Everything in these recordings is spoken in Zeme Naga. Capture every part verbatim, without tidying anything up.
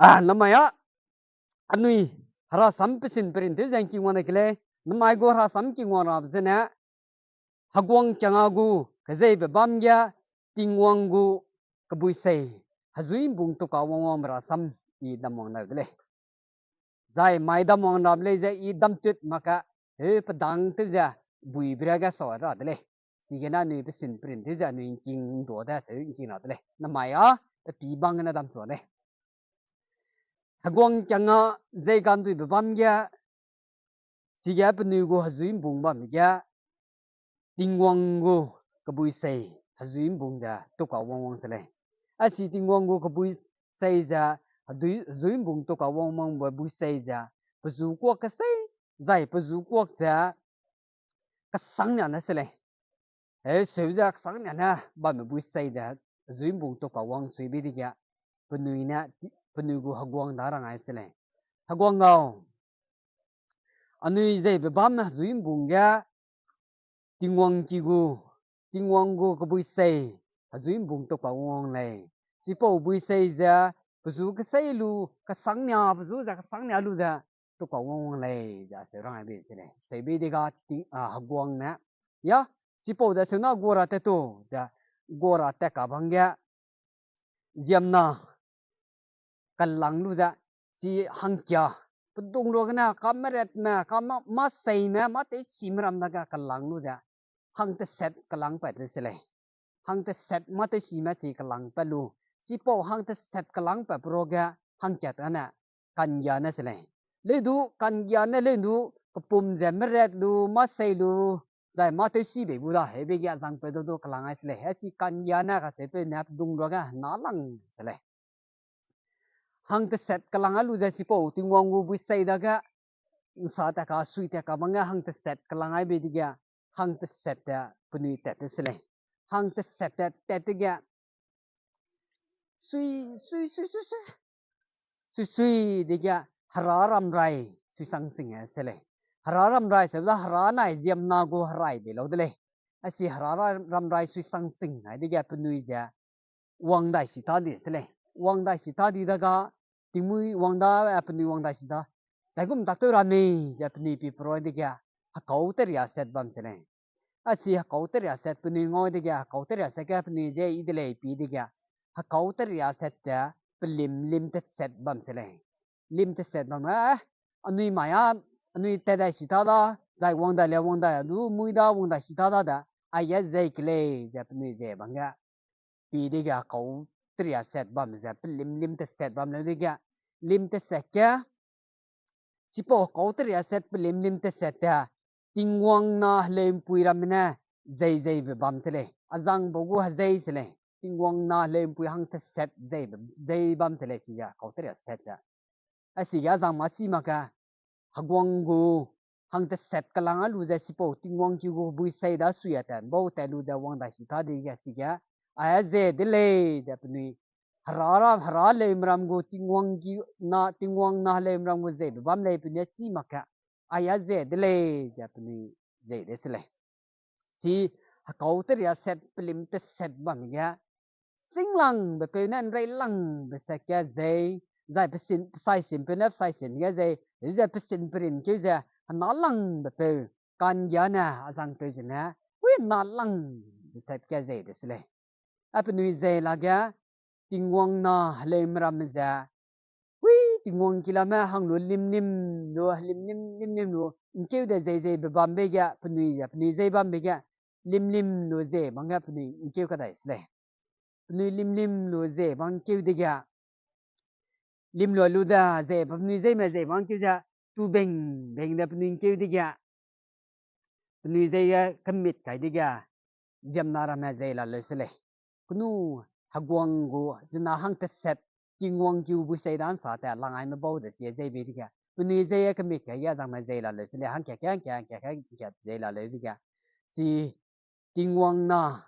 A, namai a, anui herasam pesin perin tew ze ’ngking wang ne ke lei, namai gu herasam ’ngking wang rabe zene, heguang kiangna gu kezeibe bam ge, Tingwang gu kebuisei, hezui'mbung tuka wangwangbe rasam i damwang dau de lei. Zai mai damwang rabe lei ze i damtut mak ka, heu pedang tew ze, buibe ra ge sau ra de lei. Chigene anui pesin perin tew ze anui ’ngking ’nduâ de, seu ’ngking ra de lei. Namai a, pe pî bang gene damchu de lei. Heguang kiangna zei kanduibe bam ge, chige penui gu hezui'mbung bam ge, Tingwang gu kebuisei, hezui'mbung ze tuka wangwang se lei. A chi Tingwang gu kebuisei ze, hedui, hezui'mbung tuka wangwangbe buisei ze, pe zu kuak kesei, zai pe zu kuak ze, kesang nia ne se lei. Heu seu ze kesang nia ne bamme buisei ze, hezui'mbung tuka wangchui bei dege, penui ne, penui gu heguang da rang ai se lei. Heguang gau, anui zeibe bam hezui'mbung ge, Tingwang ki gu, Tingwang gu kebuisei, hezui'mbung tuka wangwang lei. Chipau buisei ze, pe zu kesei lu, kesang nia, pe zu ze kesang nia lu ze, tuka wangwang lei, ze seu rang ai bei se lei. Seubei dege ting, a, heguang ne, ya, chipau ze seu na gua ra tat tu, ze gua ra tat ka bang ge, ziemna kelang lu ze, chi hangkia, pedung ruagene, kameretme, kama, mâseime, mâtewsime ram dage kelang lu ze, hangteset kelang pat de se lei. Hangteset mâtewsime chi kelang pat lu, chipau hangteset kelang pat pe ruage, hangkat gane, kanggia ne se lei. Leu du, kanggia ne leu du, kepum ze meret lu, mâsei lu, zai mâtewsi bei gu da, heube ge azangpeu du du kelang ai se lei. Hechi kanggia ne kaseupeu ne pedung ruage, nalang se lei. Hangteset kelang a lu ze chipau Tingwang gu buisei dage, ’nsa tat ka, sui tat ka bang ge hangteset kelang ai bei dege, hangteset te penui tat de se lei. Hangteset te tat dege, sui, sui, sui, sui, sui, sui, sui dege, hera ramrai, suisang sing e se lei. Hera ramrai se da hera nai ziemna gu herai bei lau de lei. Achi hera ra-, ramrai suisang sing ai dege penui ze, wang dai si ta di se lei. Wang dai si ta di dage, tingmui wang da, eh, penui wang dai si da. Daigum tak tew ra mei, ze penui pi peroi dege, hekau teria set bam se lei. Achi hekau teria set penui ngau dege, hekau teria set ge penui ze i de lei pi dege, hekau teria set ze, pelim lim teset bam se lei. Lim teset bam, eh, anui mai a, anui tat dai si ta da, zai wang dai le wang dai, du mui da wang dai si ta da de, aige zei ke lei, ze penui ze bang ge. Pi dege hekau teria set bam ze, pelim lim teset bam leu dege, lim teset ge, chipau hekau teria set pelim lim teset te, Tingwang na heleu'mpui ramme ne zei zeibe bam se lei. Azangbe gu hezei se lei. Tingwang na heleu'mpui hangteset zeibe, zei bam se lei, chige hekau teria set ze. Achige azang mâ chi mak ge, heguang gu hangteset kelang a lu ze chipau Tingwang ki gu buisei da suia tat, bau tat lu ze wang dai si ta dege chige, aige ze de lei ze penui, hera ra, hera leumeram gu Tingwang ki na, Tingwang na heleumeram gu zeibe bam lei penui chi mak ge, aige ze de lei ze penui zei de se lei. Chi hekau teria set pelim teset bam ge, singlangbe peu ne ’nreilangbe set ge zei, zai pesin, pesai simpeu ne pesai sin ge zei, ze pesin perin keu ze, henalangbe peu, kanggia ne azangpeu zene, wi nalangbe set ge zei de se lei. A penui zei lage, Tingwang na heleume ramme ze, wi Tingwang ki lame hang lu limlim lu, limlim, limlim lu, ’ngkeu de zei zeibe bambe ge, penui ze, penui zei bambe ge, limlim lu ze bang ge penui ’ngkeu kadai se lei. Penui limlim lu ze bang ’ngkeu dege, lim lu lu de ze, penui zeime ze bang ’ngkeu ze, tubeng, beng de penui ’ngkeu dege, penui zei ge kemit kai dege, ziemna ramme zei la leu se lei. Kenu heguang gu zena hangteset, Tingwang ki gu buisei da ’nsa tat, langaime bau de sie zei bei dege, penui zei ge kemit kai ge azangme zei la leu se lei, hangkat ke, hangkat, hangkat, hangkat zei la leu dege. Chi Tingwang na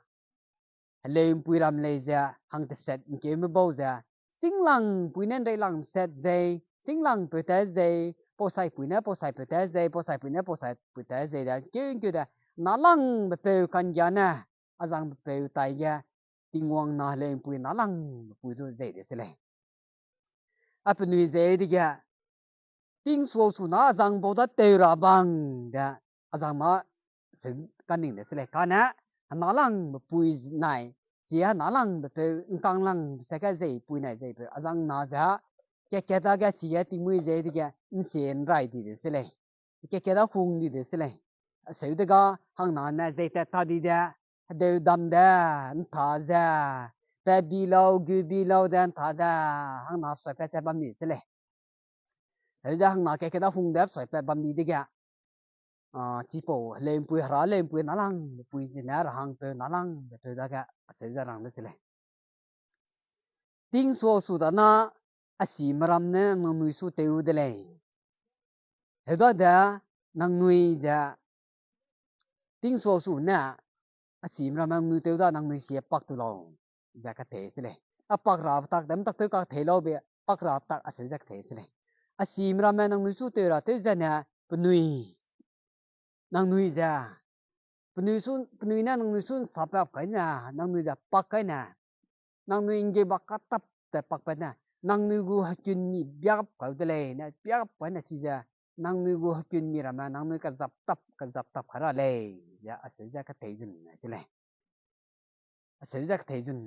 heleu'mpui ram lei ze, hangteset ’ngkeume bau ze, singlangpui ne ’nreilangbe set zei, singlangpeu tat zei, pausaipui ne pausaipeu tat zei, pausaipui ne pausaipeu tat zei de, ’ngkeu ’ngkeu de, nalangbe peu kanggia ne, azangbe peu tai ge, Tingwang na heleu'mpui nalangbe pui du zei de se lei. a penui ze dege, tingsua su na azang bau da teu ra bang de, azang ma seu kaning de se lei. Kane, hena langbe pui nai, chi hena langbe peu, ’ngkang langbe se ge zei pui nai zei peu, azang na ze, kat-kat dage chige tingmuî ze dege, ’nsie ’nrai di de se lei. Kat-kat da hung di de se lei. Aseu dega, hangna ne zei tat ta di de, hedeu dam de, ’nta ze, pat bi lau, gu bi lau de ’nta ze, hangna pesui pat ze bam di se lei. Heu ze hangna kat-kat da hung de pesui pat bam di dege, a, chipau heleu'mpui, hera heleu'mpui, nalangbe pui zene, rehangpeu nalangbe peu dage, aseu ze rang de se lei. Tingsua su da na, a sime ram ne nangnui su tew de lei. Heu dade, nangnui ze, tingsua su ne, a sime ram nangnui tew da nangnui sie pak tu lau, ze kathei se lei. A pak ra tak, dem tak tew kathei lau be, pak ra tak aseu ze kathei se lei. A sime ramme nangnui su tew ra tew zene, penui, nangnui ze, penui su, penui ne nangnui su ’nsap pe ap kai ne, nangnui ze pak kai ne, nangnui ’nggeu bak katap te pak pat ne, nangnui gu hekunmi biap kai de lei, ne biap kai ne chize, nangnui gu hekunmi ramme, nangnui kezap tap, kezap tap kai ra lei, ze aseu ze kathei zun nai se lei. Aseu ze kathei zun,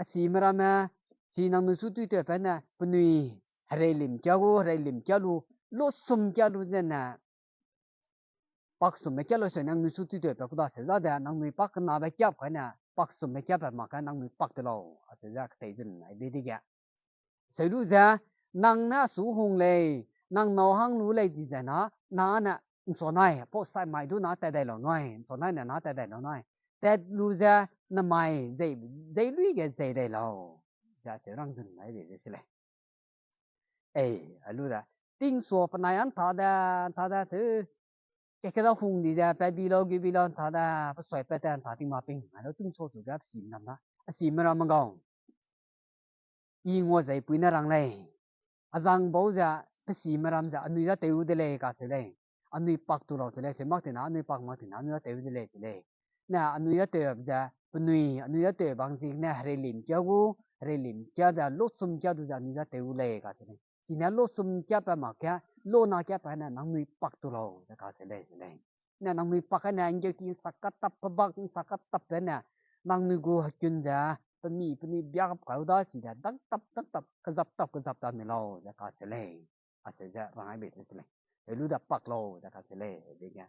a sime ramme, chi nangnui su tui tew pat ne, penui hereilim kia gu, hereilim kia lu, lusum kia lu zene, paksumme kia lu seu nangnui su tui tew pat ku da seu dade, nangnui pak kenabe kiap kai ne, paksumme kiap pat mak ge nangnui pak te lau, aseu ze kathei zun nai be dege. Seu lu ze, nang ne su hung lei, nang nâu hang lu lei di ze na, na ne, ’nsa nai, pau sai mai du na tat dai lau nui, ’nsa nai ne na tat dai lau nui. Tat lu ze, namai zei, zei lui ge zei dai lau, ze seu rang zun nai be de se lei. Ei, a lu de, tingsua penai a ’nta de, ’nta de, teu, kat-kat da hung di de, pat bi lau, gu bi lau, ’nta de, pesui pat de, ’nta ting ma ping, a lu tingsua su ge pe sime ram da, a sime ram gau. I ngua zei pui ne rang lei. Azang bau ze, pe sime ram ze, anui da tew de lei kaseu lei. Anui pak tu lau se lei, seu mak tina, anui pak mak tina, anui da tew de lei se lei. Ne anui da tew ze, penui, anui da tew bang ziegene, hereilim kia gu, hereilim kia ze, lusum kia du ze, anui da tew lei kaseu lei. Chine lusum kia pat mak ge, luna kia pat ne, nangnui pak tu lau ze kaseu lei se lei. Ne nangnui pak kai ne, ’nggeuki ’nsa katap pe bak, ’nsa katap pe ne, nangnui gu hekun ze, pemi, penui biap kau da si de, dang tap, dang tap, kezap tap, kezap tap mi lau ze kaseu lei. Aseu ze rang ai be se se lei. Heu lu de pak lau ze kaseu lei, dege.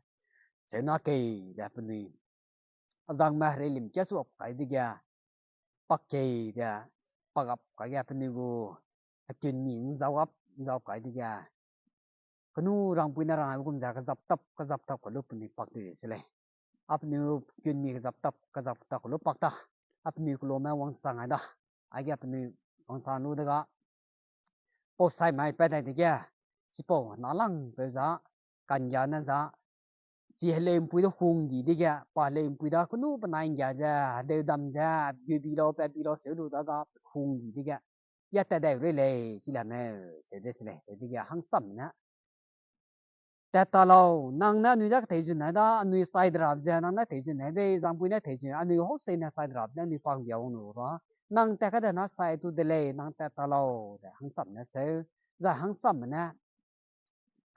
Seu na kei de penui. Azangme hereilim kia su ap kai dege. Pak kei de, pak ap kai ge penui gu, hekunmi ’nzau ap, ’nzau kai dege. Kenu rangpui ne rang aibe gum ze kezap tap, kezap tap ka lu penui pak di se lei. A penui kunmi kezap tap, kezap tap ka lu pak ta. A penui kelomme wangchang ai da. Aige penui wangchang lu dega. Pau sai mai pat dai dege. Chipau nalangpeu za, kanggia ne za, chi heleu'mpui de hung di dege, pa heleu'mpui da kenu penai ’nggia ze, hedeu dam ze, geu bi lau, pat bi lau, seu lu daga hung di dege. Ya tat dai rei lei, chi la ne, seu de se lei, seu dege hangcham ne. Tat ta lau, nang ne anui da keteizun nai da, anui sai de rap ze, nang ne teizun nai bei, zangpui ne teizun, anui hau sei ne sai de rap ze, anui pang bia wang lu ra. Nang tat ka de na sai tu de lei, nang tat ta lau, de hangcham ne seu, zai hangcham ne.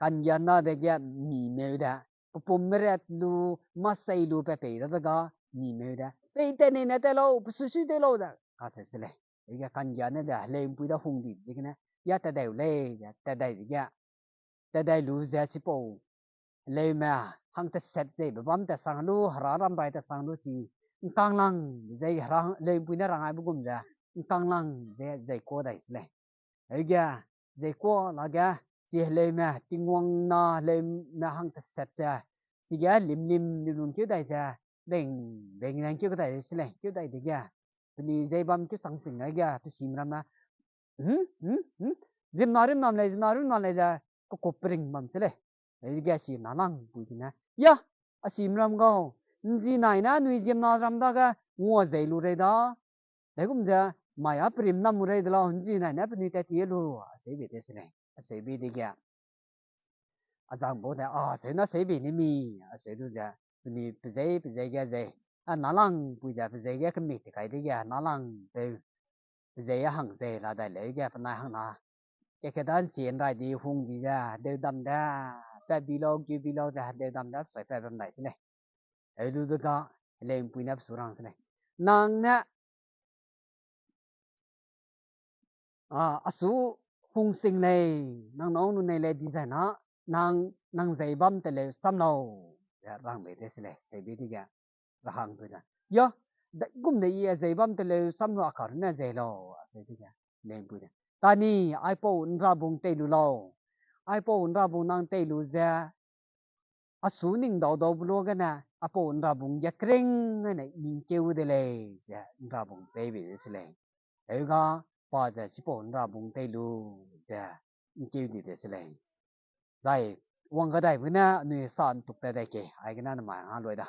Kanggia na dege mi meu de, pepum meret lu, masei lu pe pei da dega, mi meu de. Pei tat nei ne tat lau, pe sui sui tew lau de, kaseu se lei. Ege kanggia ne de, heleu'mpui da hung di ziegene, ya tat dai u lei, ze tat dai dege. Tat dai lu ze chipau, heleume, hang teset ze, bebam tat sang lu, hera ramrai tat sang lu si, ’ngkanglang ze, hera, heleu'mpui ne rang aibe gum ze, ’ngkanglang ze, zei kuâ dai se lei. Heuge, zei kuâ lage, chi heleume, Tingwang na heleume hang teset ze, chige limlim, limlim keu dai ze, beng, beng ze keu dai se lei, keu dai dege. Penui zei bam keu chang ching aige, pe sime ramme, Hmm, hmm, hmm. Ziemmena rim nam lei, ziemmena rim nam lei ze, kekup pering bam se lei. Dege si nalangpui zene. Ya, a sime ram gau. ’Nzi nai ne anui ziemmena ram dage ngua zei lu rei da. Degum ze, mai a perim nam rei de lau, ’nzi nai ne penui tat ti lu, aseu bei de se lei. Aseu bei dege. Azang bau de, a, seu na seu bei ni mi, aseu lu ze, penui pezei, pezei ge zei. A nalangpui ze, pezei ge kemik te kai dege, nalangpeu. Pezei a hang zei la dai leu ge, penai hang na. kekeda nsie nrai di hung di ze, deudam de, pat bi lau, geu bi lau ze, deudam de, sui pat bam dai se lei. Heu du de ga, heleu'mpui ne pesu rang se lei. Nang ne, a, asu hung sing lei, nang nâu nu nei lei dizai na, nang, nang zei bam teleu sam lau, ze rang bei de se lei, seube dige, rahangpui ne. Ya, de, gum de i zei bam teleu sam lu a karune zei lau, a seube dige, heleu'mpui ne. Tani, aipau nrabung tei lu lau. Aipau nrabung nang tei lu ze, asu ning dau dau bu lu gene, aipau nrabung ge kring gene i ngkeu de lei, ze nrabung pei bei de se lei. Heuga, pa ze chipau nrabung tei lu, ze ngkeu di de se lei. Zai, wang kadaibe ne anui sa ntuk ta de ke, aigene namai ha lui da.